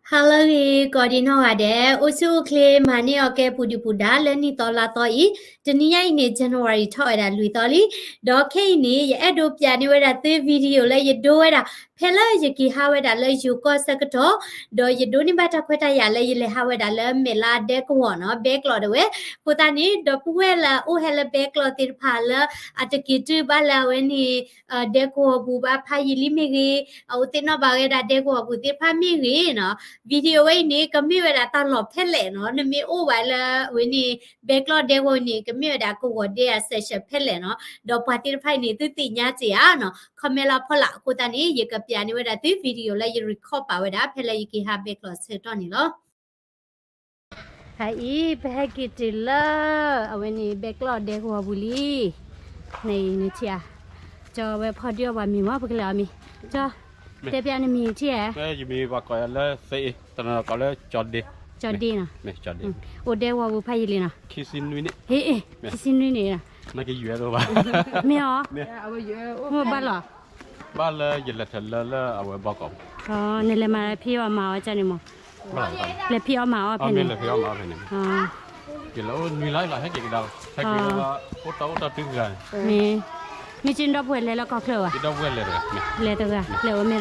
ဟါလၢအဂ့ၤ ကိးဒံနီၢ်ဂၤဒဲး, အိၣ်ဆူၣ်အိၣ်ချ့ မၤန့ၢ်အီၤကဲပူၤဒုၣ်ပူၤဒါလၢနံၣ်သီလါသီအံၤ, တနံၤညါအံၤန့ၣ် January ထီၣ်ဝဲဒၣ်လွံၢ်သီလံ. ဒီးခဲအံၤန့ၣ် ယအဲၣ်ဒိးပၠးန့ၢ်ဝဲဒၣ်သု video လၢယဒိဝဲဒၣ် ဖဲလၢယက့ၤဟးဝဲဒၣ်လၢယိၤကီၢ်ဆၢကတီၢ်, ဒီးယဒိးန့ၢ်ဘၣ်တၢ်ခွဲးတၢ်ယာ်လၢယလဲၤဟးဝဲဒၣ်လၢမဲာ်လါဒဲကဝီၤနီၤ ဘဲကျီးဒၣ်ဝဲ, အဃိသတးန့ၣ် ဒီပုၢ်ဝဲၢ်လၢအအိၣ်ဟဲလၢဘဲကျီးသ့ၣ်တဖၣ်လၢ အတက့ၤတုၤဘၣ်လၢအဝဲန့ၣ် ဒဲကဝီၤပူၤဘၣ်ဖးယံာ်လံမ့ၢ်ဂ့ၤ, အအိၣ်သ့ၣ်နီၣ်ဘၣ်ဝဲဒၣ်ဒဲကဝီၤပူၤသ့ၣ်တဖၣ်မ့ၢ်ဂ့ၤနီၤ, video ဝဲအံၤန့ၣ် ကမ့ၢ်ဝဲဒၣ်တၢ်လီၢ်ဖဲလဲၣ်နီၤ, နမ့ၢ်အိၣ်ဝဲလၢအဝဲန့ၣ် ဘဲကျီးဒဲကဝီၤန့ၣ် ကမ့ၢ်ဝဲဒၣ်ကဝီၤဒဲအ section ဖဲလဲၣ်နီၤ, ဒီးပှၤသ့ၣ်တဖၣ်အံၤန့ၣ် သုသ့ၣ်ညါစ့ၢ်ဧါနီၤ, comment လၢဖီလာ်အဃိသတးန့ၣ် ယကပၠးန့ၢ်ဝဲဒၣ်သု video လၢယ record ပာ်ဝဲဒၣ် ဖဲလၢယက့ၤဟးဘဲကျီးဆၢကတီၢ်န့ၣ်လီၤ. အအံၤ ပဟဲက့ၤတုၤလၢ အဝဲန့ၣ် ဘဲကျီးဒဲကဝီၤပူၤလံ, နအံၤနထံၣ်ဧါ, ကၠီဝဲဖီဒုးအီၣ်ပှၤမံၤမ့ၢ် ပကလဲၤအီၤမံၤ, ကၠီ, တဲပၠးနမံၤထံၣ်ဧါ, ယမံၤပှၤကိးယၤလၢသ့အ့, တနီၤကိးလၢကၠီဒ့, ကၠီဒ့နီၤ, အိၣ်ဒဲကဝီၤပူၤ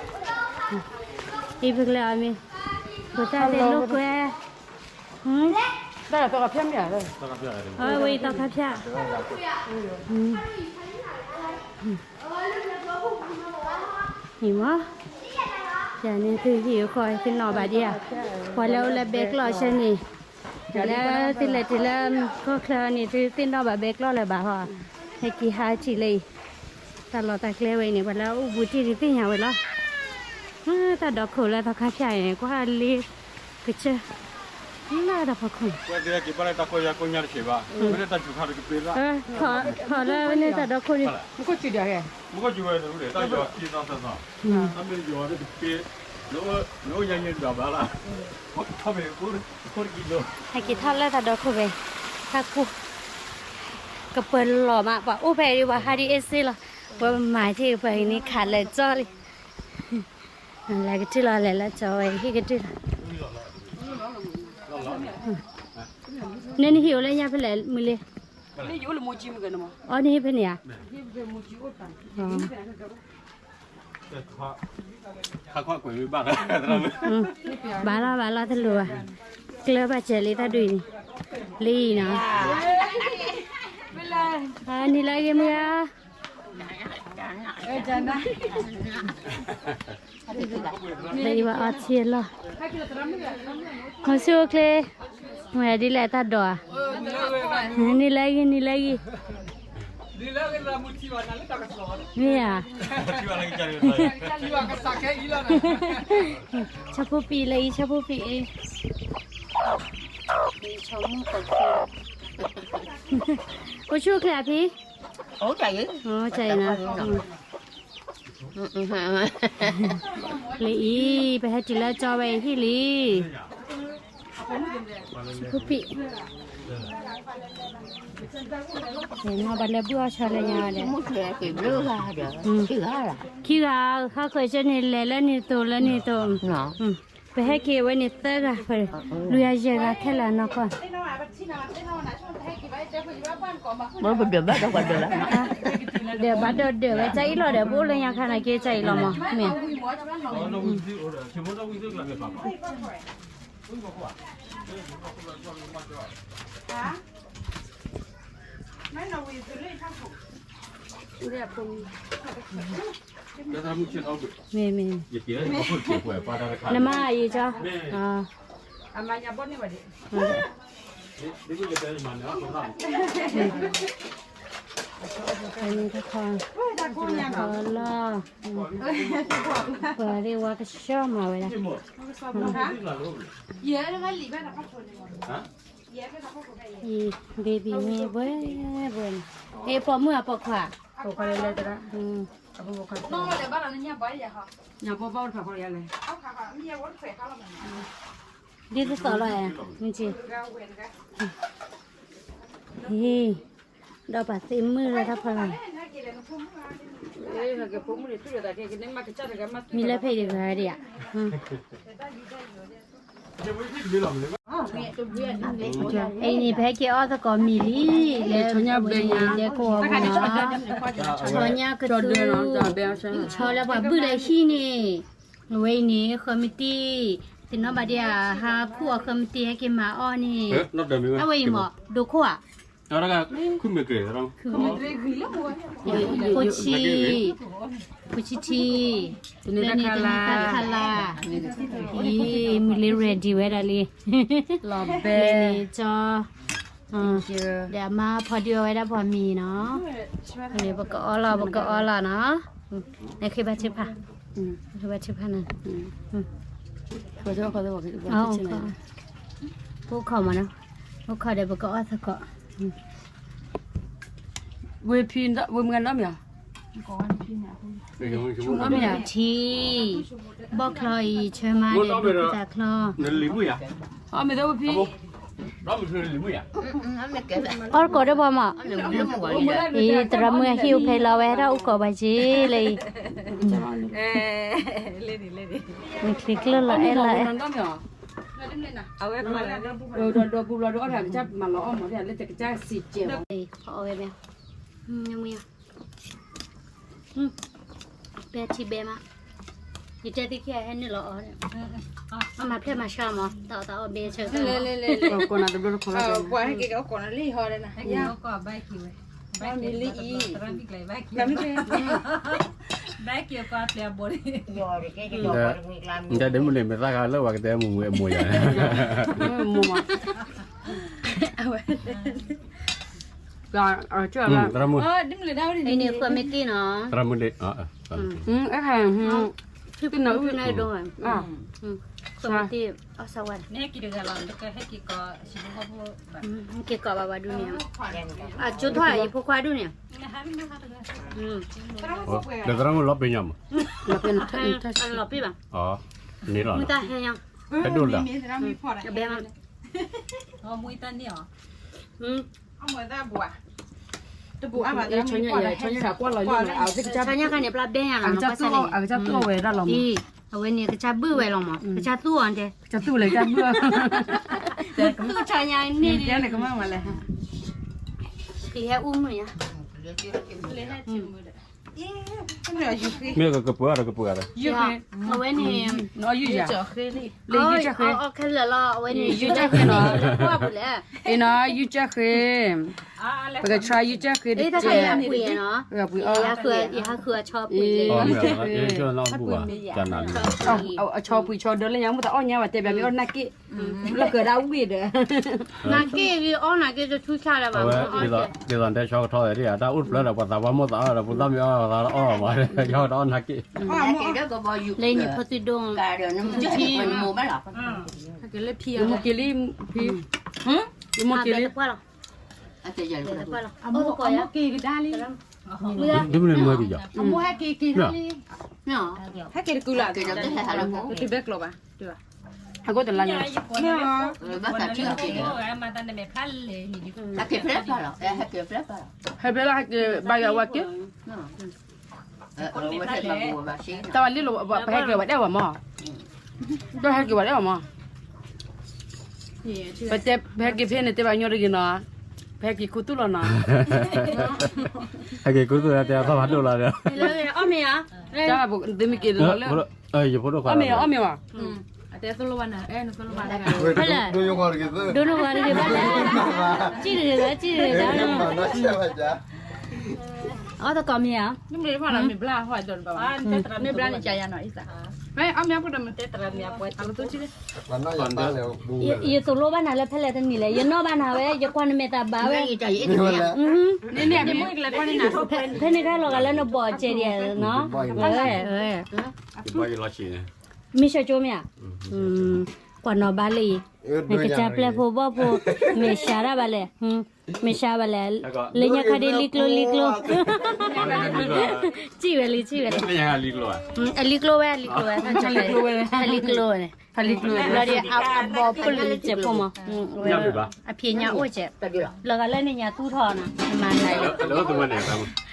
ဖးယံာ်လံနီၤ, ဟ့ၣ်, ခံဆံနွံန့ၣ်, မ့ၢ်အီၤ, မ့ၢ်ဘၣ်လီၤ ဘၣ်လၢယလဲၤထၢၣ်လၢလၢအဝဲဘီကီး, နလဲၤမၤဖံးအီၣ်မၤအီၣ်ကၢန့ၣ်မး, လဲၤဖံးအီၣ်မၤအီၣ်ဖဲန့ၣ်, ဟဲက့ၤလီၤအိၣ်နွံလါလီၤ ဟဲက့ၤကဒါလီၤ, ဟဲက့ၤလီၤအိၣ်တၢ်အိၣ်တၢ်တုၤဂၤ, မ့ၢ်, မ့ၢ်ကၠိဒီပုၢ်ဝဲၢ်လဲၤလၢကီၢ်ချၢဘၣ်, လဲၤတဂၤ လဲၤအိၣ်အမဲရကၤလီၤ, အံၤဖဲကလဲၤအီၤမ့ၢ်, ဖိသၣ်သ့ၣ်လိာ်ကွဲ အဝဲအံၤသီခါဖၠၣ်, မ့ၢ်မး, ယၤန့ၣ်သုဟံၣ်အဃီသုနီၣ်ဘၣ်ဒံးဧါ, ပှၤလၢအိၣ်လၢဘဲကျီးဆၢန့ၣ်, လၢသုလဲၤတုၤလၢကီၢ်ချၢန့ၣ် သုသ့ၣ်နီၣ်ဘၣ်ဘဲကျီးလၢၤဘၣ်ဟီ, ဟဲက့ၤဟးထံၣ်လၢအံၤ, တၢ်လီၢ်တၢ်ကျဲဝဲအံၤန့ၣ် ပှၤလၢအအိၣ်ဘူးတံၢ်ဒုးသ့ၣ်ညါဝဲလီၤ, တၢ်ဒီခိၣ်လၢသီခါဖၠၣ်အံၤန့ၣ် ကွၢ်လ့ကစၢၢ် လၢတၢ်ဖီခိၣ်န့ၣ်, ထီၣ်လၢဝဲန့ၣ်တၢ်ဒီခိၣ်ဒီးကိးညါတဆံးဘၣ်, ဟဲက့ၤထီၣ်လၢတၢ်ဒီခိၣ်ဖဲ, တၢ်ကူၣ်, ကပၢၤလီၤမး ပှၤအိၣ်ဖဲအံၤဒ်ပှၤဟးဒ်အ့ၣ်စ့လီၤ, ပှၤမၤထံၣ်ပှၤအံၤန့ၣ်ခးလၢာ်ကၠီလံ, လဲၤကတၢၢ်လီၤ လဲၤလၢကၠီဝဲဟံၣ်ကတၢၢ်လီၤ, နနဟံၣ်အိၣ်လၢညါဖဲလဲၣ်မုၢ်လ့, အီနဟံၣ်ဖဲန့ၣ်ဧါ ဘၣ်လီၤ ဘၣ်လီၤ တလိၣ်ဘၣ်, ကျၢၢ်ဘၣ်စၢၤလံတၢ်ဒုးအံၤန့ၣ်, လံနီၤ, နံၤလၢအဂ့ၤမုၢ်ဂၤ, လၢယဘၣ်အီထံအလီၢ်, မုၢ်ဆူၣ်အိၣ်ချ့, မ့ၢ်ဒ်လဲၣ်တၢ်ဒိးဧါ, နံၤလၢအဂ့ၤ နံၤလၢအဂ့ၤ မ့ၢ်ဧါ, ဆၣ်ဖိပံးလၢအံၤ ဆၣ်ဖိပံးအံၤ, အိၣ်ဆူၣ်အိၣ်ချ့အဖံ, အိၣ်ကနၤ, လၢအံၤ ပဟဲတုၤလၢကၠီဝဲအံၤဟံၣ်လံ, ဆၣ်ဖိပံး, နီၢ်ဘၣ်လဲၤဘုၣ်အီၣ်ဆီလၢညါဒီး, ခံဂၤ, ခါဃုာ်ကၢန့ၣ် လဲၤလၢန့ၣ်သိးလၢန့ၣ်သိး, ပဟဲက့ၤဝဲန့ၣ်သၢဂၤ, လူၤယၤယဲၢ်ဂၤခဲလၢာ်နီၢ်ကီၢ်, ဒီးဘၣ်ဒီးဒၢးဝဲ ကၢ်အံၤလီၤဒီး ပအိၣ်လၢညါခါနာ်က့ ကၢ်အံၤလီၤမး မ့ၢ်, မ့ၢ်မ့ၢ်, နမါအံၤကၠီ, တခီ, တခီလီၤ, ပှၤဒ်ဝါကဆှီမၤဝဲဒၣ်, အံၤ baby မ့ၢ်ဘှဲဘှဲန့ၣ်, အ့ၣ်ပိာ်မုၣ်အပိာ်ခွါ, ဒ်သိးသိးလီၤ, ဟ့ၣ်, ဒီးပှၤသ့ၣ်မုၣ်လၢတၢ်ဖီလာ် မံလၢဖဲအံၤတဂၤဒံးဧါ. အံၤန့ၣ် ပဟဲက့ၤအီၣ်သကိးမံၤလံ, လၢပဝဲန့ၣ်ဒဲကဝီၤပူၤနီၤ, ဆီညၣ်ကသူ, ဆီလၢပှၤဘုၣ်လၢဟံၣ်န့ၣ်, အဝဲအံၤန့ၣ် ဃၢမတံၢ်, သ့ၣ်နီၣ်ဘၣ်ဒံးဧါ, ဟးခူၣ်အီၤဃၢမတံၢ် ဟဲက့ၤမၤအီၣ်န့ၣ်, အဝဲအံၤမ့ၢ်ဒိခိၣ်ဧါ. ဖိဆံ, ဖိဆံထံ, လၢန့ၣ်တနံၤခါခါလၢ်, အံၤ မုၢ်လ့ ready ဝဲဒၣ်လံ, လၢန့ၣ်ကၠီ, ဒီးအမါဖီဒုးအီၣ်ဝဲဒၣ်ပှၤမံၤနီၤ, န့ၣ် ပကအီၣ်လီၤ ပကအီၣ်လီၤနီၤ, နဃ့ဘါထုကဖၣ်, နဃ့ဘါထုကဖၣ်နၤ, အိၣ်ခိးမးနီၤ, အိၣ်ခိးဒီးပကအီၣ်သကိး, ဝ့ၢ်ဖံ, ဝ့ၢ်မုၢ်ဂၤနီတမံၤဧါ, ထံ, ဘီၣ်ချီအံၤ ဆၢမါဒီးဒိၣ်ဖုသးချီ, အီၣ်မ့ၢ်သ့ဝ့ၢ်ဖံ, အီၣ်ကိးဒီးပှၤမး, အံၤ သရၣ်မုၣ်အဟံၣ်အိၣ်ဖဲလီၤဝဲ ဟဲထီၣ်အိၣ်ကိးပှၤက့ၤလၢအံၤ, မ့ၢ်ချံကျၢၢ်လီၤအဲၣ်လီၤအဲၣ်, ဒီးဒီးပူၤဘျီဒီးအီၣ်တၢ်ကစၢ်မၤလီၤအီၣ်မး လၢတကစၢ်စံးကဲးဘၣ်, အီၣ်ဝဲမ့ၢ် ပဲထံဘဲမး, ယတဲသ့ၣ်ခံဂၤဟဲနုာ်လီၤအီၣ်ဒီး, အမၤဖျဲၣ်မၤဆါမး တၢ်အီၣ်တၢ်အီၣ်ဘဲဆၢ, ကိးနၤတဘျီတခီလီၤ, ပှၤဟဲက့ၤကအိၣ်ကိးနၤလံဟီဒီးနၤ, မ့ၢ်လံအံၤ, ဘၣ်က့ၤကွၢ်ဖျဲၣ်အဘိၣ်န့ၣ်, နတဲဒ်မုၢ်န့ၣ် မ့ၢ်သၣ်ခါလၢပှၤကတဲမုၢ်မုၢ်အမိၢ်ယၤ, မ့ၢ်မ့ၢ်မး သရၣ်မုၣ်, အံၤန့ၣ် ဃၢမ့ၢ်တ့ၢ်နီၤ, သရၣ်မုၣ်တ့ၢ်, ဃၢမ့ၢ်တ့ၢ်, အီၣ်စၢ်ဝဲ, က့ၤကိးဘၣ်ဘၣ်ဒုန့ၣ်, အကၠိထီၣ်ယဖိခွါဒုန့ၣ်, ဒီးသရၣ်မုၣ်လီၤပ့ၤညါမး, လီၤပ့ၤဘၣ်, န့ၣ်လီၤ, ဟဲဒိၣ်လၢ, အဘဲမး, ဆီညၣ်ခါန့ၣ် ပျၢ်ဘဲညါလီၤ, အကစၢ်သူၣ်အီၤဝဲဒၣ်လီၤမး, အံၤ အဝဲန့ၣ် ကစၢ်ဘုၣ်ဝဲလီၤမး, ကစၢ်သူၣ်အီၤတဲ, ကစၢ်သူၣ်လဲၤကစၢ်ဘုၣ်, သူၣ်ဆီညါန့ၣ်, ကမၣ်မးလဲၣ်, ကဟဲအူမုာ်ညါ, မ့ၢ်ကပှၤဒီးကပှၤဒီး, အဝဲန့ၣ်, လၢယုၢ်ကၢ်ဃ့, ခဲလၢာ်လီၤ, အဝဲန့ၣ် ယုၢ်ကၢ်ဃ့နီၤ, အ့နီၤ ယုၢ်ကၢ်ဃ့, ပကဆါယုၢ်ကၢ်ဃ့တကဲး, ပှ့ၤအီၣ်, အဆီပှ့ၤဆီဒၢလၢညါ မ့ၢ်တအီၣ်ညါဘၣ် တဲဘၣ်မ့ၢ်အီၣ်နၢ်က့ၣ်, လၢကဒၣ်ဝံၣ်ဒီး, နၢ်က့ၣ်ဂ့ၤအီၣ်နၢ်က့ၣ်တထူၣ်ဆၣ်လၢၤဘၣ်, ဒ်သိးတဲဆီကထီၣ်ဝဲဒၣ် တၢ်အိၣ်တဖျၢၣ်ဒီး ပှၤသးပှၢ်မိၢ်သးအီၣ်ဒီး ပှၤသးမ့ၢ်အီၣ်သးအီၣ်မး, ယီၢ်တအီၣ်နၢ်က့ၣ်, လၢညါဖီသုဒိၣ်, ထံ, မိၢ်က့ၤလံ, ဖံ, မိၢ်က့ၤလံ, ဒ်မနုၤမၢက့ၤယီၤ, ဟဲက့ၤတကုလၢ်, ဟဲက့ၤတဘဲကျိၤဘၣ်, ဟဲက့ၤတလါညါ, ဟဲဖဲလၢဟဲက့ၤဘါယွၤဝဲက့ၤ, တၢ်ဝဲလံလီၤ ပဟဲက့ၤဝဲဒၣ်ဝဲမး, ပတဲ ပဟဲက့ၤဖဲန့ၣ် တဲဘၣ်ညီတဂ့ၤနီၤ, ပဟဲက့ၤခူသူၣ်လီၤနီၤ, ဟဲက့ၤခူသူၣ်လီၤ တဲအသီၣ်ဖးဒိၣ်လီၤဒီး, အီၣ်မ့ၢ်ဧါ, ယဖိဒိၣ်ခွါ, အီၣ်မ့ၢ်ဧါ, အီၣ်မ့ၢ်ဧါ, ဒိၣ်ဒိၣ်ခွါတဂ့ၤဘၣ်လဲၣ်, စံၣ်တဂ့ၤဘၣ် စံၣ်တဂ့ၤဘၣ်, အီၣ်သကိးမ့ၢ်ဧါ, မ့ၢ်ဘျါန့ၣ် ယသိၣ်လိဘၣ်နၤလၢဖဲလဲၣ်တနံၤလဲၣ်, ယနီၣ်ဘၣ်နၤဝဲ ယကွၢ်နမဲာ်တၢ်ဘၣ်ဝဲ, ဖဲန့ၣ်ခါလီၤဂာ်လၢနဘီၣ်စဲးဒံးနီၤ, မ့ၢ်ဆၢကၠိမ့ၢ်ဧါ, ကွၢ်နီၣ်ဘၣ်လၢအံၤ, နကစၢ်ပျဲၢ်ဖိဘီၣ်ဖိ, မ့ၢ်စှၤတၢ်ဘၣ်လဲၣ်, မ့ၢ်စှၤဘၣ်လဲၣ်, လၢညါခါဒ်လံကျိလံကျိ, စံၣ်ဝဲလံ စံၣ်ဝဲလံ, အလံကျိဝဲ အလံကျိဝဲ, အလံကျိဝဲ, ဘျီဒီး အဘီၣ်ပလၢစဲးဖိမး, အဖံးညါအိၣ်စဲး, လီၤဂာ်လၢန့ၣ်ညါသူၣ်ထီၣ်နီၤ, မၤနၤ,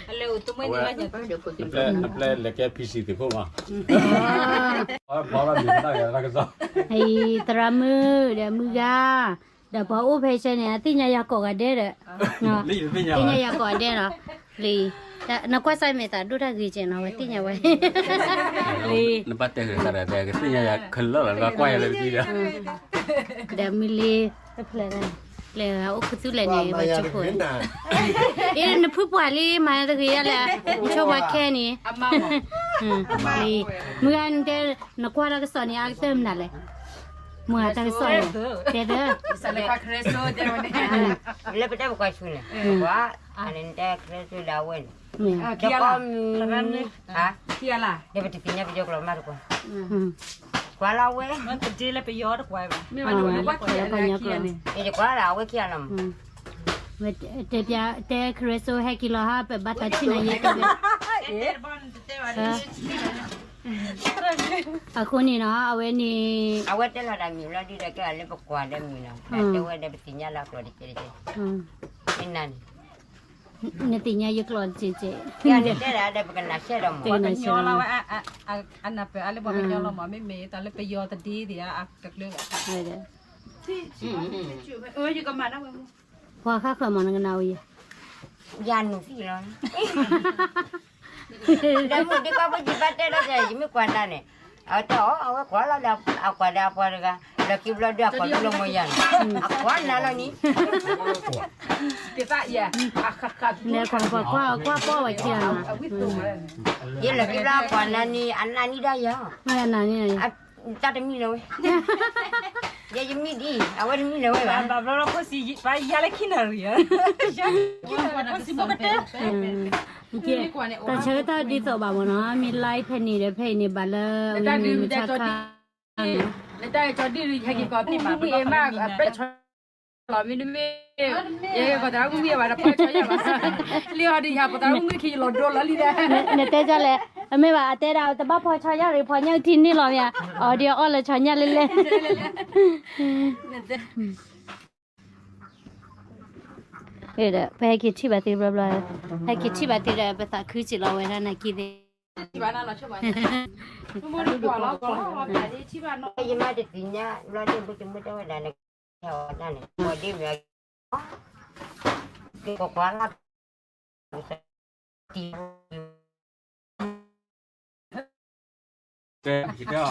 အဝဲ နပျဲလဲၤကဲ ဖံဆံး သုးခိၣ်မး, ဘီဘၣ်မ့ၢ်တၢ်ဂၤတၢ်ကစီၣ်, အံၤ သရၣ်မုၣ်ဒီးမုၢ်ဂၤ, ဒီးပှၤအိၣ်ဖဲဆဲန့ၣ် အသ့ၣ်ညါယၤကိးဂၤဒဲးဒီး, သ့ၣ်ညါယၤကိးဂၤဒဲးနီၤ, လံ, နကွၢ်စၢ်မ့ၢ်သးဒိၣ်တၢ်ဂ့ၤကဲနီၤ ဝဲသ့ၣ်ညါဝဲ, လံ, နဘၣ်တဲဃဲၤသးဒီး ကသ့ၣ်ညါယၤခဲလၢာ်လီၤ နကွၢ်ယၤလၢပသံဒီး, ဒီးမုၢ်လံ, တဖျဲၣ် လဲၤအိၣ်ခူသူၣ်လဲၣ်န့ၣ် ပှၤကၠိဖိ, အ့ နဖုပှၤလံ မၤတဂ့ၤယါလဲၣ်, နဆိပှၤခဲန့ၣ်, မုၢ်ဂၤနတဲ, နကွၢ်တၢ်ကစီၣ်န့ၣ် အကတၢၢ်မနုၤလဲၣ်, မုၢ်ဂၤတၢ်ကစီၣ်န့ၣ်, တဲဒၢ, လၢပတဲပကွၢ်ဆူၣ်န့ၣ်, ကွၢ်, အန့ၣ်နတဲခရၢၣ်ဒၣ်ဝဲန့ၣ်, ခံဂၤလၢ်, ခံဂၤလၢ်, ဒီးပတသ့ၣ်ညါပယီၤကျိာ်မးတကွၢ် ကွၢ်လီၤဝဲ, တဒ့လၢပယီၤတကွၢ်ဘၣ်, ယကွၢ်လၢအဝဲခံဂၤလီၤမး, တဲပျး တဲခရၢၣ်စိဟဲက့ၤလီၤဟါ ပဘၣ်တၢ်ထံၣ်နၤယဲတဲဝဲ, အဃိန့ၣ်နီၤ အဝဲန့ၣ်, အဝဲတဲလီၤတၢ်မံၤလီၤဒုးဒီး ကဲလၢပကွၢ်ဒီးမံၤနီၤ တဲဝဲဒီးပသ့ၣ်ညါလၢအကျိာ်တကဲတကဲ, နၤန့ၣ် နသ့ၣ်ညါယကျိာ်တကဲတကဲ, ယတဲဒၣ်ဒီးပကနၣ်ဆဲးဒီးမး, ပှၤကညီလီၤဝဲ, အနၢ်ပၢၢ်အါလၢပှၤကညီလီၤမး မ့မ့ၢ်တၢ်လၢပယီၤတဒ့သ့ၣ်ဧါ အတကျၢၤဘၣ်, ယကမၤနၢ်ဝဲမး, ပှၤဃါဃၢၤမးနကနၣ်ဝဲယဲ, ယၤနုာ်သံလီၤ, ဒီးမုၢ်ဒ့ကီၢ်ဖိကံဘၣ်တဲလီၤဒီး ယမ့ၢ်ကွၢ်နၤန့ၣ်, အဝဲတဲအီၤ အဝဲကွၢ်လီၤဒီး အကွၢ်ဒီးအပှၤတဂၤ လီၢ်ခံဘျီဒုးအကွၢ်ဒုးလီၤမၢ်ယၤန့ၣ်, အကွၢ်နၤလီၤန့ၣ်, ကွၢ်ကွၢ်ကွၢ်ပီၢ်ဝဲခံဂၤနီၤ, ယလီၢ်ခံဘျီအကွၢ်နၤန့ၣ် အနၢ်နံၣ်ဒၣ်ယၤ, တၢ်တမံၤလၢၤဝဲ, ယဲယမံဒ်အံၤ အဝဲတမံၤလၢၤဝဲဘၣ်, ဘၣ်ဘျီလီၤဖိစံး ပှၤယၤလၢခံနၣ်ရံၣ်ဧါ, ဖိစံးဖိကတၢၢ် တၢ်ဆၢကတီၢ်ဒ်သိးဘၣ်မ့ၢ်နီၤ မ့ၢ် live ဖဲန့ၣ်ဒီး ဖဲအံၤန့ၣ် ဘၣ်လၢဝံၤန့ၣ်မုၢ်ဆါခါ, နတၢ်အဲၣ်ကၠီဒံၣ်ရံၣ် ဟဲက့ၤကီးန့ၣ်ဘၣ် မ့ၢ်မ့ၢ်အပၢဆှၢ လီၤမ့တမ့ၢ်, ယကီးသရၣ်မုၣ်မ့ၢ်ဘၣ်ဒီးဖီဆီယၢ်ဘၣ်, လံအီၤဒံးယၤ ပသရၣ်မုၣ်မ့ၢ်ခံယလီၤဒိလီၤလံဒီး, နတဲဒ်လဲၣ်, အမ့ၢ်ဘၣ်အတဲဒၣ် တဘၣ်ဖီဆီယၢ်ရံၣ် ဖီညၣ်ထံန့ၣ်လီၤမ့ၢ်, အီၤဒံးအီၣ်လၢဆီညၣ်လဲၣ်လဲၣ် ဒီး ပဟဲက့ၤထံၣ်ဘၣ်သုဘျီဘျီ, ဟဲက့ၤထံၣ်ဘၣ်သုဒီး ပသးခုစ့ၢ်လီၤဝဲဒၣ်နာ်က့သ့ၣ်, ယမါတသ့ၣ်ညါဘျီဒ် ဘုတမုၢ်တဲဝဲဒၣ်န့ၣ်, ဝဲဒၣ်န့ၣ် ပှၤဒ်မ့ၢ် ကကွၢ်လၢ တဲ, ယတဲအီၤ,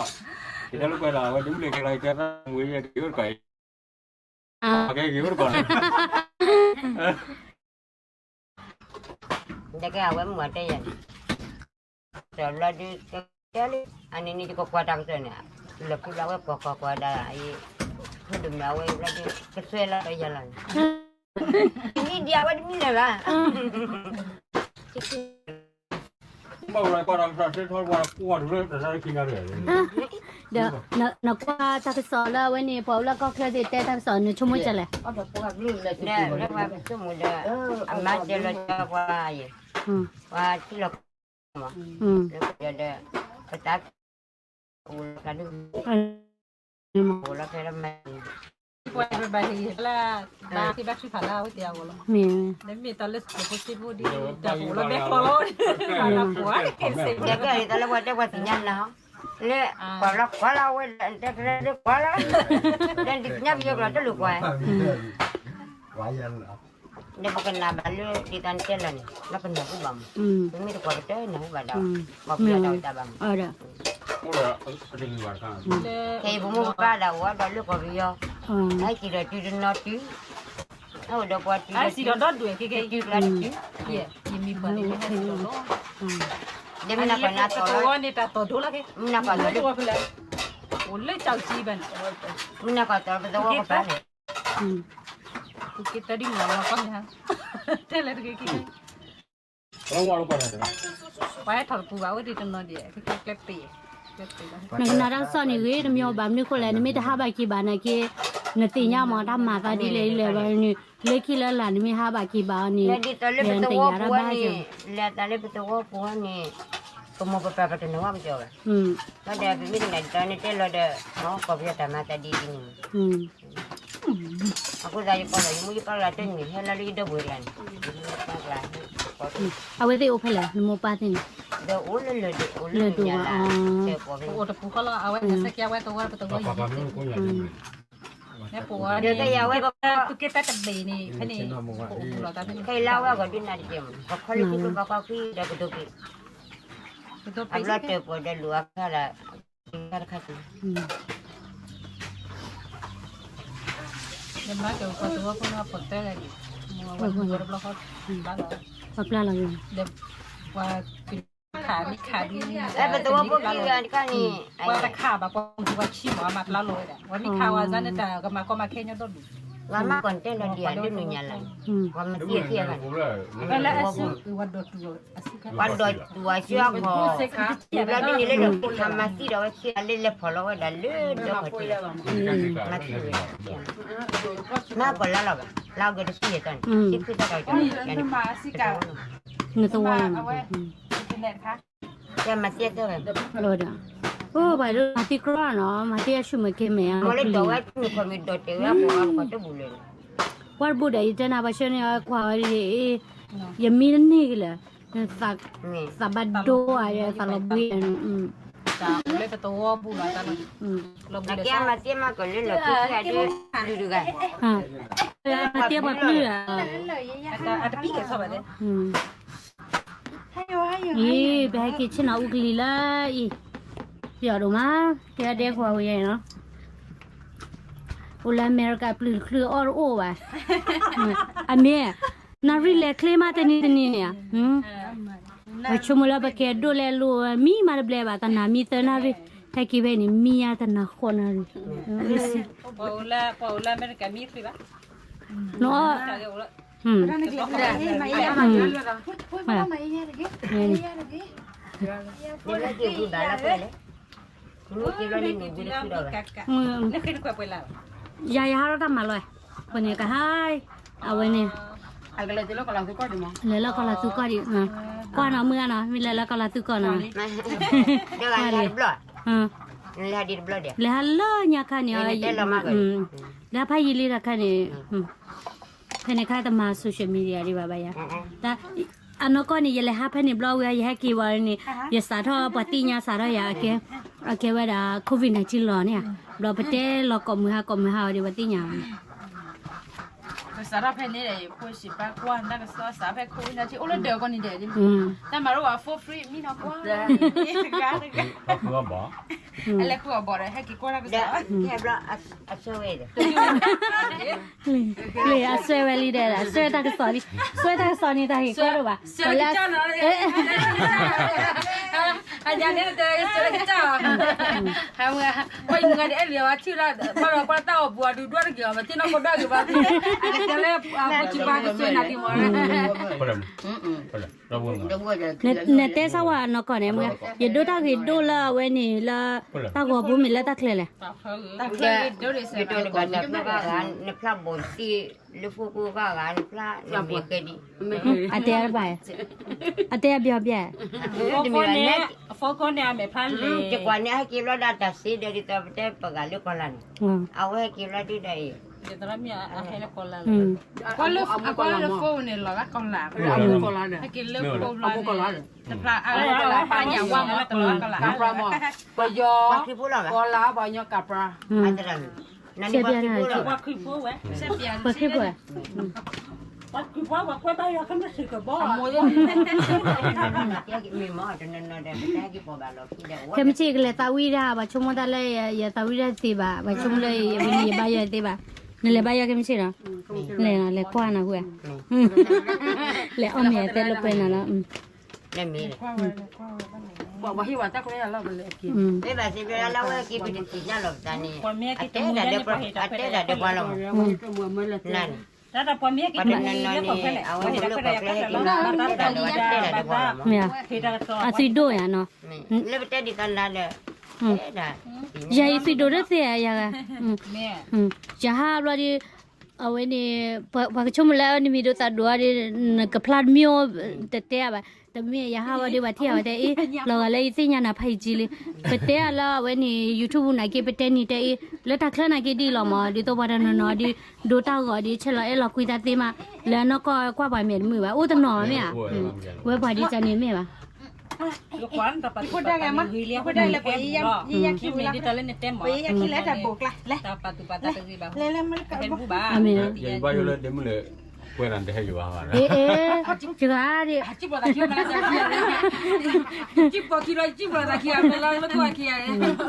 ယတဲလၢကွဲးဒီး အဝဲဒ်မုၢ်လၢကဲလီၤ ယတဲသးမူယဲက့ၤအိၣ်တကီၢ်အံၤ, ကဲက့ၤအိၣ်တကီၢ်လီၤ, ယကဲအဝဲမုၢ်အတဲယၤန့ၣ်, တဘျီဒုး တဲလံ, အန့ၣ်န့ၣ် ယကကွၢ်တၢ်ကစီၣ်န့ၣ်, လၢခံဘျီဝဲကွၢ်ကွၢ်ကွၢ်ဒၣ်အံၤ, ဖိဒိၣ်မုၣ်အဝဲဘျီဒုး ကစွဲလီၤဒီးယၤလီၤန့ၣ် မံဒံးအဝဲတမံလၢၤဘၣ်, ဘၣ်ဝဲကွၢ်တၢ်ကစီၣ် ဒီးနကွၢ်တၢ်ကစီၣ်လၢအဝဲန့ၣ် ပှၤအိၣ်လၢကီၢ်ချၢသ့ၣ်တဲတၢ်ကစီၣ် နဆိကမိၣ်ဒ်လဲၣ်, ဒီးလၢပှၤဆိကမိၣ်ဒီး အမါတဲလီၤကၢပှၤအံၤ, ပှၤထံၣ်လီၤ ဒီး ပတၢ် အိၣ်လီၤဖဲလၢမၤ ပှၤဘၣ်ဟ့ၣ်လၢ ဘၣ်ဟ့ၣ်ဘၣ်ထုကဖၣ်လၢအဝဲသ့ၣ်အဂီၢ်လီၤ, မ့ၢ် လၢမ့ၢ်တၢ်လၢသုးဖိသံဖိဒ် တၢ်အိၣ်လၢမဲာ်ချီလီၤ တၢ်လၢပှၤက့ၤစ့ၢ်ကီး တၢ်ကဲအံၤတၢ်လၢပှၤတဲပှၤသ့ၣ်ညါနၤဟီ လၢ ကွၢ်လီၤကွၢ်လီၤဝဲ တဲဖဲလၢကွၢ်လီၤ လၢဒုးသ့ၣ်ညါပယီၤကျိာ်တလိၣ်ကွၢ် ဒီးပကနၣ်ဘၣ်လၢဒ်သိးနတဲလီၤန့ၣ် လၢပနၢ်ဟူဘၣ်မး, ပမ့ၢ်တကွၢ်ကတၢၢ်နၢ်ဟူဘၣ်ဒၣ်, ကီၢ်ပယီၤတၢ်ဝဲတၢ်ဘၣ်မး, ခဲအံၤပမိၢ်ပပၢ်ဒၣ်ဝဲဒီးလၢကီၢ်ပယီၤ, ဟဲက့ၤဒီးတုၤတနီၤတုၤ, ဟဲအိၣ်ဒီးပှၤတုၤဒီးတုၤ, တုၤကျါတတုၤ, ယမံၤပှၤန့ၣ် ယဟဲစ့ၢ်ကီးလီၤ, ဒီးမ့ၢ်နကွၢ်နၤသီၣ်လီၤ, မ့ၢ်နကွၢ်သီၣ်လီၤ, အိၣ်လၢကၠီကၠံဘၣ်န့ၣ်, မ့ၢ်နကွၢ်သီၣ်လီၤပသဝီကပၤန့ၣ် က့တၢ်ဒ်မၤဝဲကီၢ်န့ၣ်, တဲလၢတက့ၢ်က့ၢ်, ပှၤဟဲထီၣ်တပူၤဘၣ်ဝဲဒ်တနီၤဒံး, ကျဲပ့ၤ, နကနၣ်တၢ်ကစီၣ်န့ၣ်ဂ့ၤတမံၤဘၣ်မနုၤဃိလဲၣ် နမ့ၢ်တဟးဘၣ်က့ၤဘၣ်နာ်က့, နသ့ၣ်ညါမးတၢ်မၤသးဒ်လဲၣ်ဒ်လဲၣ်ဘၣ်န့ၣ်, လၢခံလၢလာ်နမ့ၢ်ဟးဘၣ်က့ၤဘၣ်အီၤန့ၣ်, လၢဒ်သိးလၢပသဝီပူၤန့ၣ်, လၢသးလၢပသဝီပူၤန့ၣ်, ပမိၢ်ပပၢ်ပတနၢ်ဟူဘၣ်ကီဘၣ်, ဒီးပမ့ၢ်တနၢ်ဒ်သိးနတဲလီၤဒီး, ကီၢ်ပယီၤတၢ်မၤသးဒ်အံၤန့ၣ် အဃိသတးယပာ်လီၤယမူယပာ်လီၤတၢ်န့ၣ် ဟဲလီၤလၢယဒီပုၢ်ဝဲၢ်တဂၤန့ၣ်, ယမူယပာ်လီၤ အဝဲသ့ၣ်အိၣ်ဖဲလဲၣ် နမိၢ်ပၢ်သ့ၣ်န့ၣ်, လၢဒိၣ်ဘၣ်, အိၣ်တပူၤဃီလီၤ အဝဲစဲကဲဝဲသဝီပသဝီယံၤ, မ့ၢ်ပဝဲန့ၣ် သုက့တၢ်တဘ့ၣ်န့ၣ် ဖဲန့ၣ်, အိၣ်တပူၤလီၤတၢ်ဖဲန့ၣ်, ခဲအံၤလၢအဝဲဂီၤဒုးနၤတကဲးမး ပခီလၢခံကပခီခွံဒီးကဒိးက့ၤ, ကဒိးပ့ၤစ့ၢ်ကီး, တၢ်တခါန့ၣ်, မၤကပှၤသဝီဖိလၢပှၤတဲလဲၣ်, ဝဲတဘျီဃီ, ပှၤပျၢ်လီၤ, ပှၤခးမ့ၢ်ခးဒ်, ပသဝီဖိခံဂၤတခါန့ၣ်, ပှၤတခးဘၣ်ပှၤမုၢ်ပှၤဆံးမး မၤပျၢ်လီၤဝဲဒၣ် ပှၤမ့ၢ်ခးဝဲစါန့ၣ်တၢ်ကမၤကီမၤခဲညီဒီဒူၣ်, ပှၤမၤသံအခံဂၤန့ၣ်, ပှၤဒိးတူၢ်အဆူအခိၣ်, လၢန့ၣ်လၢလၢပူၤ မၤသံဒီးဝဲခံဂၤလၢလဲၤဖီၣ်လီၤဝဲဒၣ်လၢဒီဖီၣ်ထံးလီၤ, မၤသံဝဲဒၣ်, မၤကီၢ်လၢလီၤဘၣ် လၢအဂၤတသံယဲၢ်တီန့ၣ်, နသဝီလီၤ, မၤသံအသၢဝဲ, အိၣ်ဘၣ်ဒိၣ်မၤသံကြီနီၤ မၤသံအဆူၣ်မ့ၢ်က့ၤမဲာ်, မ့ၢ်လၢဒိးဝဲမုၢ်ခီမ့ၢ်ဒိးတဲာ်ဝဲအပှၤအါတပှၤတဘူၣ်လၢၤ, ပှၤတဘူၣ်ဒီး ယတဲနၤ ပှၤဆှၢန့ၢ်အီၤကွၢ်ဝဲဒ်အံၤ, ယမံတန့ၢ်က့ၤလၢၤ, သးဘၣ်ဒိဧါ ယသးလီၤဘှံးဧါ, လၢတသဝီပူၤလီၤ, မၤသံမၤကီၢ်လၢလီၤခံခံဂၤဒုး, မၤသံပှၤပျုၢ်ဧါ, အံၤ ပဟဲက့ၤဆ့ၣ်နီၤအူကလံၤလၢအံၤ, ပျီဒိၣ်မး, ယဒဲကွၢ်ဝဲယဲနီၤ, အိၣ်လၢအမဲရကၤပျုၢ်တချုးအီၣ်တအိၣ်ဘၣ်, အမ့ၢ်, နၣ်ရံၣ်လဲၤချ့မးတနံၤတနံၤန့ၣ်, ပဆိကမိၣ်လၢပကဲဒိၣ်လဲၣ်လိၤ မံမးတဘျဲဘၣ် တနၤမံသၢနၣ်ရံၣ်, ဟဲက့ၤဖဲန့ၣ် မံယါတနၤဃိးနၣ်ရံၣ်, ပှၤအိၣ်လၢအမဲရကၤမံချ့ဘၣ်, နအီၣ် ယၤယဟးထီၣ်တၢ်မၤလီၤ, ပှၤန့ၣ်ကဟါ, အဝဲန့ၣ်, လဲၤလၢကီၢ်လီၤသူကီၢ်ဒံး, ကွၢ်နီၤမုၢ်ဂၤနီၤ မ့ၢ်လဲၤလၢကီၢ်လီၤသူကီၢ်နီၤ, လဲၤဟးလၢညါခါန့ၣ်, လဲၤဖးယံာ်လံတခါန့ၣ်, ဖဲန့ၣ်ခါတမၤ social media ဒံးဘၣ်ဘၣ်ယၤ, အနီၢ်ကီၢ်န့ၣ် ယလဲၤဟးဖဲန့ၣ်ဘျီဝဲ ယဟဲက့ၤဝဲန့ၣ်, ယစးထီၣ်ပှၤသ့ၣ်ညါစးထီၣ်ယၤ, အကဲဝဲဒၣ် COVID nineteen လီၤန့ၣ်, ဘျီပတဲလီၤကိးမုၢ်ဟါကိးမုၢ်ဟါဝဲဒၣ် ပှၤသ့ၣ်ညါဝဲန့ၣ် ပစးထီၣ်ဖဲန့ၣ်ဒီး ယဖိစံးဘၣ်ကွၢ်တၢ်ကစီၣ်စးဖဲခိၣ်ဝံနၢ်ထံ အိၣ်လၢဒၢးကီၢ်န့ၣ်ဒီး, တၢ်မၤတအိၣ်ဘၣ် for free မံနီၤကွၢ်, တဂၤတဂၤ, အလဲၤဃုအီၣ်ဘီၣ်ဒီး ဟဲက့ၤကွၢ်တၢ်ကစီၣ်, လံ အဆွဲဝဲလံဒီး အဆွဲတၢ်ကစီၣ်လံ, ဆွဲတၢ်ကစီၣ်န့ၣ်တၢ်ဟ့ၣ်ကွၢ်ဒိၣ်ဘၣ်, အညါန့ၣ်တဲ ဆွဲတၢ်ကစီၣ်, ပှၤယမုၢ်ဂၤဒ်အဲၣ်လံအီၤ ထံၣ်လၢ ဘၣ်ဒီးကွၢ်တၢ်အီၣ်ပူၤအီၤ ဒုးဒွးတဂ့ၤအီၤ မ့ၢ်ထံၣ်နီၢ်ခိဒွးဂ့ၤဘၣ်, အကတဲလၢ ပှၤကဘၣ်ကဆွဲနၤဒံးမး, နတဲစၢ်ဝဲအနီၢ်ကီၢ်န့ၣ် ယဒိတၢ်ဂ့ၤဒိၣ်လၢအဝဲန့ၣ်လၢ တၢ်ဂီၤပူၤမ့ၢ်လၢတၢ်ချ့လဲၣ်, တၢ်ချ့ဒိၣ်ဒံးစဲး, နဖျါဘီၣ်သ့ၣ်လၢဖိကိးဂၤဂၤ နဖျါနမ့ၢ်ကဲဒံး, အတဲတဘၣ်, အတဲအဘျီဘျီ, အဖိကိးန့ၣ် အမဲာ်ဖျါလဲၣ်, ယကွၢ်န့ၣ် ဟဲက့ၤဘျီဒီးတၢ်စ့ဒီး ဒ်သိးပတဲပဂၤလၢကီၢ်လၢ်န့ၣ်, အဝဲဟဲက့ၤဘျီဒုဒီးအံၤ, ယသရၣ်မ့ၢ်အဟဲလၢကီၢ်လၢ်လီၤ, အကွၢ်လၢ phone န့ၣ် လီၤဂာ်ကီၢ်လၢ်, ဟဲက့ၤလၢ phone ဘျီန့ၣ်, တဖျါအါလၢကီၢ်လၢ် ပှၤညၣ်ဝါမးလၢကီၢ်လၢ်, ပယီၤ, ကီၢ်လၢ် ပှၤကညီကးပြါ, ပှၤခရံာ်ဖိဝဲ, ပှၤခရံာ်ဖိ, ပှၤကွဲဘၣ်ယွၤခဲမုၢ်ဆ့ၣ်ကဘီ, ခဲမုၢ်ဆ့ၣ်ကလဲၤသးဝံၣ်ဒၣ် ပှၤဆိကမိၣ်တၢ်လၢယသးဝံၣ်ဒၣ်သ့ဘၣ်, ပှၤဆိကမိၣ်လၢယဘၣ်ယွၤသ့ဘၣ်, နလဲၤဘၣ်ယွၤခဲမုၢ်ဆ့ၣ်နီၤ, လဲၤနီၤ လဲၤကွၢ်နီၤဃု, လဲၤအီၣ်မ့ၤတဲလိာ်ကွဲနီၤလီၤ, ပှၤဟ့ၣ်ဝဲတၢ်ခွဲးလၢပလဲၤက့ၤ, အတဲဒၣ်ဒီးပှၤလီၤ, အတဲဒၣ်ဒီးပှၤလီၤ, တၢ်တပှၤမ့ၢ်ဟဲက့ၤတၢ်လၢကီၢ်ဖဲလဲၣ်, အဝဲလၢကီၢ်ဖဲဟဲက့ၤလီၤ, အသွံၣ်ဒိၣ်ယၤနီၤ, လၢပတဲဒ်သိးနၤဒီး, ယၤအံၤသွံၣ်ဒိၣ်တသ့ဧါယၤဂၤ, ယဟးဘျီဒီး, အဝဲန့ၣ်, ပှၤကဆိကမိၣ်လၢနမံၤဒိၣ်သးဒိၣ်အီၤဒီး, နကဖျါတမံၤအိၣ်, တတဲအဘၣ်, တမ့ၢ်ယဟးဝဲဒီး ပှၤထံၣ်အဝဲတဲအ့ၣ် လီၤဂာ်လၢယသ့ၣ်ညါနၤဖးယံာ်ကံလံ. ပတဲအလၢအဝဲန့ၣ် YouTube နာ်က့ ပတဲနံၤတဲအ့ၣ် လၢတၢ်ချၢနာ်က့ဒ်လီၤမး ဒ်သိးပှၤတနီၤနီၤဒီး ဒိတၢ်ဂီၤဒီး ဆဲးလီၤအဲၣ်လီၤကွံတၢ်သ့မး လၢနီၢ်ကီၢ်ကွၢ်ပှၤမဲာ်တမုာ်ဘၣ် အိၣ်တနီၤမ့ၢ်ဧါ. ဝဲပှၤဒ်န့ၣ်မ့ၢ်ဘၣ်. ယဘၣ်ယိၣ်လၢဒ့မုၣ်လၢ ကွဲးနၤတဟဲယိၣ်ဘၣ် ကံပိာ်ခံလီၤ ကံပိာ်သးခံ တၢ်ကီတၢ်ခံအိၣ်ဘၣ်န့ၣ်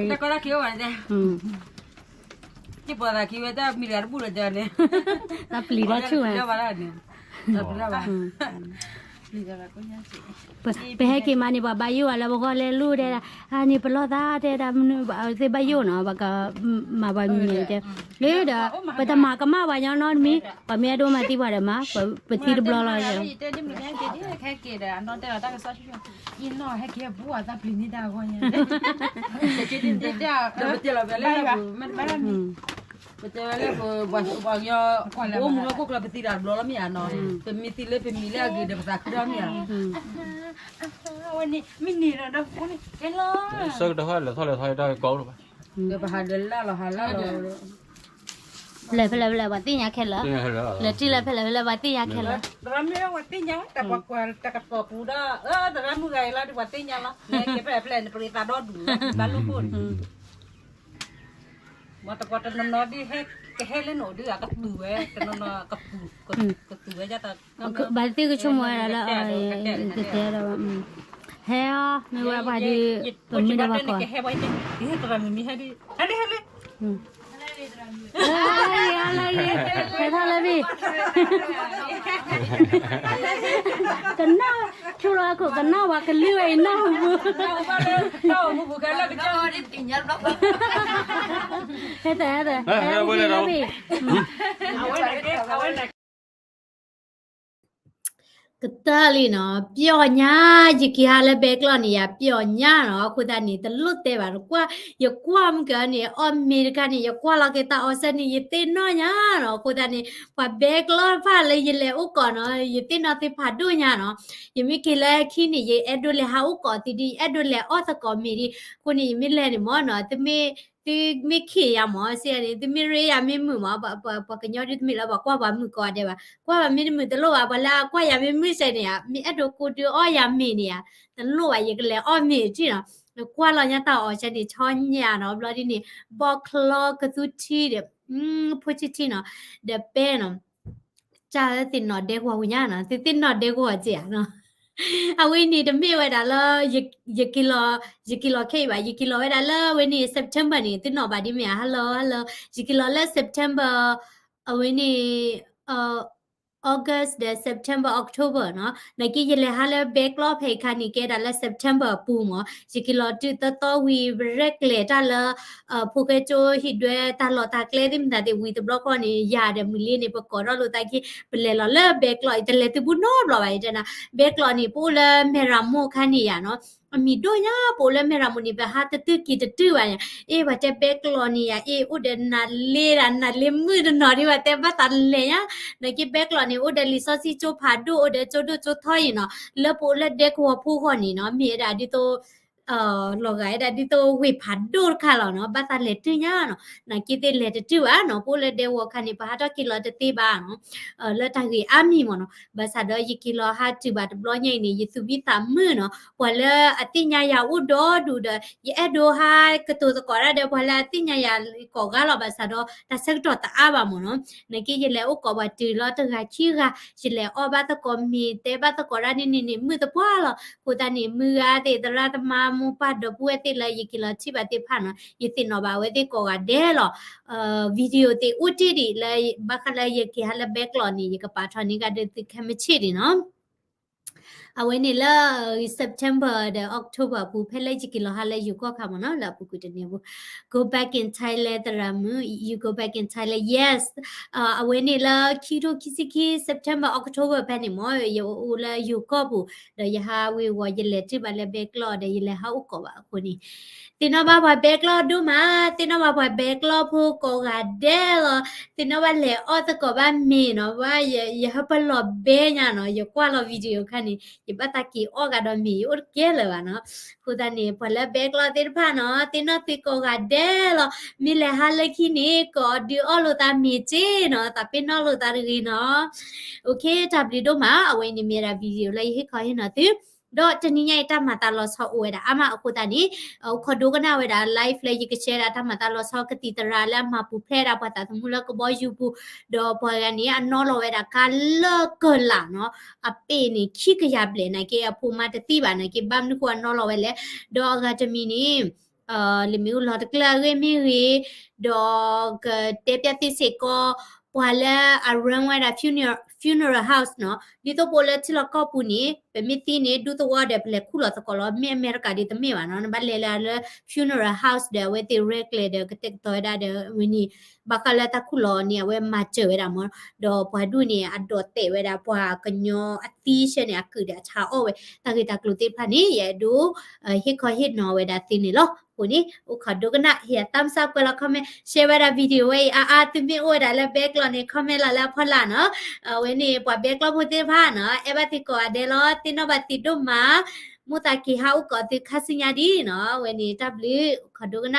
ကံပိာ်သးခံဝဲတၢ်မံၤတဂၤတဘူၣ်ဒီးဒၢန့ၣ် တၢ်ပျံၤတၢ်ဘၣ် ပဟဲက့ၤမးန့ၣ် ပှၤဘၣ်ယိၣ်ဝဲလၢပဂီၢ်လဲၤလူၢ်ဒဲဒၣ် အန့ၣ် ပလီၢ်သးတဲဒၣ်မနုၤ သ့ၣ်ဘၣ်ယိၣ်နီၤ ပကမၤပှၤမံၤတဲ လၢဒီး ပတမၤကမၣ်ပှၤညီနီတမံၤ ပှၤမ့ၢ်အဲၣ်ဒိးမၤသံပှၤဒီးမး ပသံတဘျီလီၤ ဟဲက့ၤဒီး အနီၢ်တဲလီၤတၢ်ကစီၣ်ဆူၣ်ဆူၣ် ယနီၢ်ဟဲက့ၤဘူးအသးပျံၤန့ၢ်တၢ်အဂီၢ်ညါ ပတဲလီၤဝဲလၢ ပှၤကညီ အိၣ်မူလၢဟီၣ်ခိၣ်ချၢ ပသံတၢ်တဘျီလီၤမ့ၢ်ဧါနီၤ ပမ့ၢ်သံလၢပမံၤလၢအဂ့ၤဒီး ပသးခုထီၣ်မ့ၢ်ဧါ ဝဲန့ၣ် မ့ၢ်န့ၣ်ဒီး ဆၢကတီၢ်ဟဲလဲၤထီၣ်လဲၤထီတၢ်ကီလီၤဘၣ် ပဟးဒီးလၢ်လီၤဟးလၢ်လီၤ ဖဲလဲၣ်ဖဲလဲၣ်ဖဲလဲၣ် ပှၤသ့ၣ်ညါခဲလၢာ် လဲၤထံၣ်လၢဖဲလဲၣ်ဖဲလဲၣ် ပှၤသ့ၣ်ညါခဲလၢာ် တရၣ်မုၣ်ဝဲသ့ၣ်ညါ တၢ်ပှၤကွၢ်တၢ်ကစီၣ်ပူၤဒီး တရၣ်မုၣ်ဂၤအံၤလီၤ ဒ်ပှၤသ့ၣ်ညါလီၤ လဲၤက့ၤဖဲလဲၣ်ဖဲလဲၣ်န့ၣ် ပရ့သးဒီဒူၣ်လီၤ ဘၣ်လိၣ်ဘိန့ၣ် မ့ၢ်တပှၤတနီၤနီၤဒ် ကဟဲလၢနအိၣ်ဒ်အကသူၣ်ဝဲ တနီၤနီၤကသူၣ် ကသူၣ်ဝဲဒ်သိး ဘၣ်သ့ၣ်ကဆိကမိၣ်ဝဲဒၣ်လၢ ကတဲဒီး ဟဲအီၤ မ့ၢ်ဝဲပှၤဒ် ပမ့ၢ်ဒီးပှၤကီၢ် တရၣ်မုၣ်မ့ၢ်ဟဲဒ် ဟဲလၢ ဟဲလၢ ဟဲထီၣ်လၢဘ့ၣ် ကနၣ် ဆိလီၤအခိၣ် ကနၣ်ဝဲကလုၢ်ဝဲအံၤ နၢ်ဟူပူၤ ဟဲတၢ် ဟဲတၢ် ဟဲလၢဘ့ၣ် ကတၢၢ်လံနီၤ ပျီၣ်ညါ ယက့ၤဟးလၢဘဲကျီၢ်န့ၣ် ယၤပျီၣ်ညါနီၤ အဃိသတးန့ၣ် တလိၣ်တဲဘၣ် ကွၢ် ယကွၢ်မုၢ်ကၢန့ၣ် အီၣ်မ့ၤတခါန့ၣ် ယကွၢ်လီၤက့ၤတၢ်အီၣ်စဲန့ၣ် ယသ့ၣ်နီၣ်ညါနီၤ အဃိသတးန့ၣ် ပှၤဘဲကျီၢ်တဖၣ်လၢယလဲၤအိၣ်ကီးနီၤ ယသ့ၣ်နီၣ်သ့ၣ်ဖးဒိၣ်ညါနီၤ ယမ့ၢ်က့ၤလၢခံန့ၣ် ယအဲၣ်ဒိးလဲၤဟးအိၣ်ကီးသ့ဒ် ယအဲၣ်ဒိးလဲၤအီၣ်သကိးမ့ၤဒ် အဃိန့ၣ် ယမ့ၢ်လဲၤန့ၣ်မ့ၢ်နီၤ သုမ့ၢ် သုမ့ၢ်ခံးယၤမ့ၢ် စ့န့ၣ် သုမ့ၢ်ရ့ယၤမ့ၢ်မုာ်မ့ၢ် ပှၤကညီဒ်တမ့ၢ်လၢပှၤကွၢ်ပှၤမုာ်ကိးဂၤဒဲးဘၣ် ကွၢ်ဘၣ်မ့ၢ်တမုာ်တလိၣ်ဘၣ် ပှၤလၢအကွၢ်ယၤမ့ၢ်မုာ်စဲန့ၣ်ဧါ မ့ၢ်အဲၣ်ဒိးကိးဒုးအီၣ်ယၤမ့ၤန့ၣ်ဧါ တလိၣ်ဘၣ် ယကလဲၤအီၣ်မ့ၤထံၣ်နီၤ နကွၢ်လီၤညါတၢ်အီၣ်စဲန့ၣ် ဆီညါနီၤ ဘျီဒ်န့ၣ် ဘီချီကသူထံဒီး ဖိဆံထံနီၤ ဒီးပဲနီၤ တၢ်သ့ၣ်နီၣ်ဒဲကဝီၤပူၤညါနီၤ သ့ၣ်နီၣ်ဒဲကဝီၤစ့ဧါနီၤ အဝဲန့ၣ်တမ့ၢ်ဝဲဒၣ်လၢ ယက့ၤလီၤ ယက့ၤလီၤခဲအံၤဘၣ် ယက့ၤလီၤဝဲဒၣ်လၢအဝဲန့ၣ် September န့ၣ် သုနီၣ်ဘၣ်ဒ်မ့ၢ်ဧါ hello hello ယက့ၤလီၤလၢ September အဝဲန့ၣ် August ဒီး September October နီၤ နာ်က့ယလဲၤဟးလၢဘဲကျီၢ်ဖဲအံၤခါန့ၣ် ကဲဒၣ်လၢ September အပူၤမ့ၢ် ယက့ၤလီၤတုၤသီသီဝံၤ ပရဲၣ်ကျဲၤတၢ်လၢ ဖိၣ်ဃဲကၠိဟံၣ်ဒွဲတၢ်လီၢ်တၢ်ကျဲသ့ၣ်မတၤသ့ၣ်ဝံၤတဘျီဃီန့ၣ် ယၤဒီးမုၢ်လ့န့ၣ် ပကိးထီၣ်လိာ်သးခံ ပလဲၤလီၤလၢဘဲကျီၢ်အံၤ တလဲၤသုးဘူးနီတဘျီဘၣ်အံၤတဲနၤ ဘဲကျီၢ်န့ၣ် ပအိၣ်လၢမဲၢ်ရၤမိၢ်ခါန့ၣ်ယၤနီၤ အမံၤဒိၣ်ညါ ပအိၣ်လၢမဲၢ်ရၤမိၢ်န့ၣ် ပဟးတတုၤက့ၤတတုၤဘၣ်ယၤ အ့ၣ် ပှၤတဲဘဲကျီၢ်န့ၣ်ယၤ အ့ၣ် အိၣ်ဒီးနၤလ့ဒၣ် နၤလ့မုၣ်တနီၤဒ် ပှၤတဲဘၣ်သးလဲၤညါ နာ်က့ဘဲကျီၢ်န့ၣ် အိၣ်ဒီးလံာ်စီဆှံကၠိဖးဒိၣ် အိၣ်ဒီးကၠိဒိၣ်ကၠိထီအံၤနီၤ လၢပအိၣ်လၢဒဲကဝီၤဖိအဂီၢ်န့ၣ်နီၤ မ့ၢ်ဝဲဒၣ်ဒ်သိး လီၤဂာ်ဝဲဒၣ်ဒ်သိးဝ့ၢ်ဖးဒိၣ်တခါလီၤနီၤ ဘၣ်သးလဲၤတုၤညါနီၤ နာ်က့သ့ၣ်လဲၤတတုၤဘၣ်နီၤ ပအိၣ်လၢဒဲကဝီၤခါန့ၣ် ပဟးထီၣ်က့ၤလီၤတသ့ဘၣ်နီၤ လၢတၢ်ဂ့ၢ်အါမံၤမ့ၢ်နီၤ ဘၣ်ဆၣ်ဒီးယက့ၤလီၤဟးတုၤဘၣ်တဘျီညါအံၤန့ၣ် ယသူၣ်မံသးမုာ်နီၤ ပှၤလၢအသ့ၣ်ညါယၤအိၣ်ဒီဒူၣ်ဒီး ယအဲၣ်ဒိးဟးကတိၤသကိးတၢ်ဒီး ပှၤလၢအသ့ၣ်ညါယၤကိးဂၤလီၤ ဘၣ်ဆၣ်ဒီး တၢ်ဆၢကတီၢ်တအါဘၣ်မ့ၢ်နီၤ နာ်က့ယလဲၤအိၣ်ကိးပှၤတုၤလီၤတဂၤခံဂၤ ယလဲၤအီၣ်ဘၣ်သကိးမ့ၤ တဲဘၣ်သကိးတၢ်န့ၣ်န့ၣ်န့ၣ် မုာ်သပှၢ်လီၤ အဃိသတးန့ၣ် မုၢ်ဂၤသ့ၣ် သရၣ်သမါ မိၢ်ပၢ်ဒီပုၢ်ဝဲၢ်သ့ၣ်လၢ ယက့ၤလီၤထံၣ်ဘၣ်သ့ၣ်တဖၣ်နီၤ ယသ့ၣ်နီၣ်ဘၣ်အဝဲသ့ၣ်ကိးဂၤဒဲးလီၤ video သ့ၣ်အိၣ်တ့ၢ်ဒံးလၢ ဘၣ်ဃးလၢယက့ၤဟးလၢဘဲကျီၢ်န့ၣ် ယကပာ်ထီၣ်န့ၢ်ကဒီးသုခဲမုၢ်ဆ့ၣ်န့ၣ်နီၤ အဝဲန့ၣ်လၢ September ဒီး October အပူၤ ဖဲလၢယက့ၤလီၤဟးလၢယိၤကီၢ်ခါမ့ၢ်နီၤ လၢအပူၤကွံာ်တနံၤအပူၤ Go back in Thailand သရၣ်မုၣ် you go back in Thailand yes အဝဲန့ၣ်လၢခံထိခံဆံခံ September October ဖဲန့ၣ်မ့ၢ် ယအိၣ်လၢယိၤကီၢ်ပူၤ ဒီးယဟးဝ့ၤဝီၤ ယလဲၤတုၤဘၣ်လၢဘဲကျီၢ်ဒီး ယလဲၤဟးအိၣ်ကိးဘၣ်အဃိန့ၣ် သ့ၣ်နီၣ်ဘၣ်ပှၤဘဲကျီၢ်ဒိၣ်မး သ့ၣ်နီၣ်ဘၣ်ပှၤဘဲကျီၢ်ဖိကိးဂၤဒဲးလီၤ သ့ၣ်နီၣ်ဘၣ်လဲၤအီၣ်သကိးဘၣ်မ့ၤနီၤ ဘၣ်ယဟၢဖၢလီၤဘဲညါနီၤ ယကွၢ်လီၤ video ခါန့ၣ် ဘၣ်သးက့ၤအီၣ်ဂၤဒီးမ့ၤ ယအိၣ်တကဲလၢၤဘၣ်နီၤ. အဃိသတးန့ၣ် ပှၤလၢ back လီၤသ့ၣ်တဖၣ်နီၤ သ့ၣ်နီၣ်သ့ကိးဂၤဒဲးလီၤ. မ့ၢ်လဲၤဟါလၢခံန့ၣ် ကိးဒုးအီၣ်လိာ်သးမ့ၤစ့နီၤ သးပ့ၤနီၣ်လိာ်သးတဂ့ၤနီၤ. တၢ်ဘျုးဒိၣ်မး အဝဲန့ၣ်မ့ၢ်ဝဲဒၣ် video လၢယဟ့ၣ်ခီဟ့ၣ်နီၤသု ဒီးတနံၤညါအံၤ တၢ်မၤသးလီၤဆီအိၣ်ဝဲဒၣ်အါမးအဃိသတးန့ၣ် အိၣ်ခိးဒိကနၣ်ဝဲဒၣ် live လၢယက share ဒၣ်တၢ်မၤသးလီၤဆီ ကသံၣ်သရၣ်လၢအမၤပူၤဖျဲးဒၣ်ပှၤသးသမူလၢကဘီယူၤပူၤ, ဒီးပှၤဂၤန့ၣ် အနီၣ်လီၤဝဲဒၣ်ကါလၢကလးနီၤ, အပ့ၢ်န့ၣ် ခံကယၤဘျဲၣ်နာ်က့ အဖိမါတသံဘၣ်နာ်က့ ဘၣ်မနုၤဃိအနီၣ်လီၤဝဲလဲၣ်, ဒီးအဂၤတမံၤန့ၣ် လံာ်မ့ၣ်အူလီၤတကျၢၢ်အဂ့ၢ်မ့ၢ်ဂ့ၤ, ဒီးကတဲပျးသ့စ့ၢ်ကီး ပှၤလၢအ run ဝဲဒၣ် funeral house နီၤ, ဒ်သိးပအိၣ်လၢထံလီၢ်ကီၢ်ပူၤန့ၣ် ပမ့ၢ်သံန့ၣ် ဒူသဝီဒီးပလဲၤခူၣ်လီၤသကိးလီၤ, မ့ၢ်အမဲရကၤဒ်တမ့ၢ်ဘၣ်နီၤ, နဘၣ်လဲၤလၢ funeral house ဒီးအဝဲသ့ၣ်ရဲၣ်ကျဲၤဒီးကတဲာ်ကတီၤဝဲဒၣ်ဒီးဝဲန့ၣ် ဘၣ်ဃးလၢတၢ်ခူၣ်လီၤန့ၣ် အဝဲမၤစၢၤဝဲဒၣ်မး, ဒီးပှၤဒူၣ်န့ၣ် အဒိးတဲာ်ဝဲဒၣ်ပှၤကညီအသံဆၢန့ၣ် အကုၢ်ဒီးအဆါအီၣ်ဝဲ တၢ်ဂ့ၢ်တၢ်ကျိၤသ့ၣ်တဖၣ်န့ၣ် ယအဲၣ်ဒိး ဟ့ၣ်ခီဟ့ၣ်နီၤဝဲဒၣ်သုန့ၣ်လီၤ. အဃိန့ၣ် အိၣ်ခိးဒိကနၣ် ဟ့ၣ် thumbs up ကွဲးလီၤ comment share ဝဲဒၣ် video ဝဲအံၤအါအါ, သုမ့ၢ်အိၣ်ဝဲဒၣ်လၢ back လီၤန့ၣ် comment လီၤလၢအဖီလာ်နီၤ, အဝဲန့ၣ် ပှၤ back လီၤဖိသ့ၣ်တဖၣ်နီၤ အဲၣ်ဘၣ်သုကိးဂၤဒဲးလီၤ, သ့ၣ်နီၣ်ဘၣ်သုဒိၣ်မး, မိၣ်သးက့ၤဟးအိၣ်ကိးသုခါဆူညါဒ်နီၤ, အဝဲန့ၣ် တၢ်ဘျုး အိၣ်ခိးဒိကနၣ်